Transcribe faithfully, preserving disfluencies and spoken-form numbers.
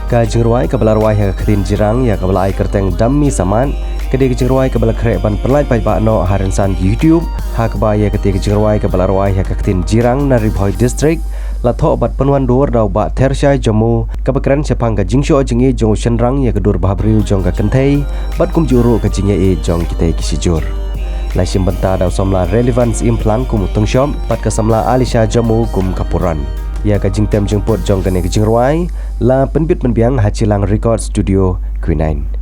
Ka jingrwai kaba la rwai ha ka ktien Jirang ïa kaba la ai kyrteng Dam Mi Samat, ka dei ka jingrwai kaba la khreh ban pynlait paidbah noh ha rynsan YouTube, ha kaba ïa katei ka jingrwai kaba la rwai ha ka ktien Jirang na Ri Bhoi District, la thoh bad pynwandur da u Bah Thershai Jammu, kaba kren shaphang ka jingshoh jingïeit jong u shynrang ïa ka dur bhabriew jong ka kynthei, bad kumjuh ruh ka jingïaieit jong kitei ki shijur. La shim bynta da u samla Relevance Imphlang kum u tyngshop, bad ka samla Alisha Jammu kum ka puran. Ïa ka jingtem jingput jong kane ka jingrwai, la pynbit pynbiang ha Chilang Record Studio, Quinine.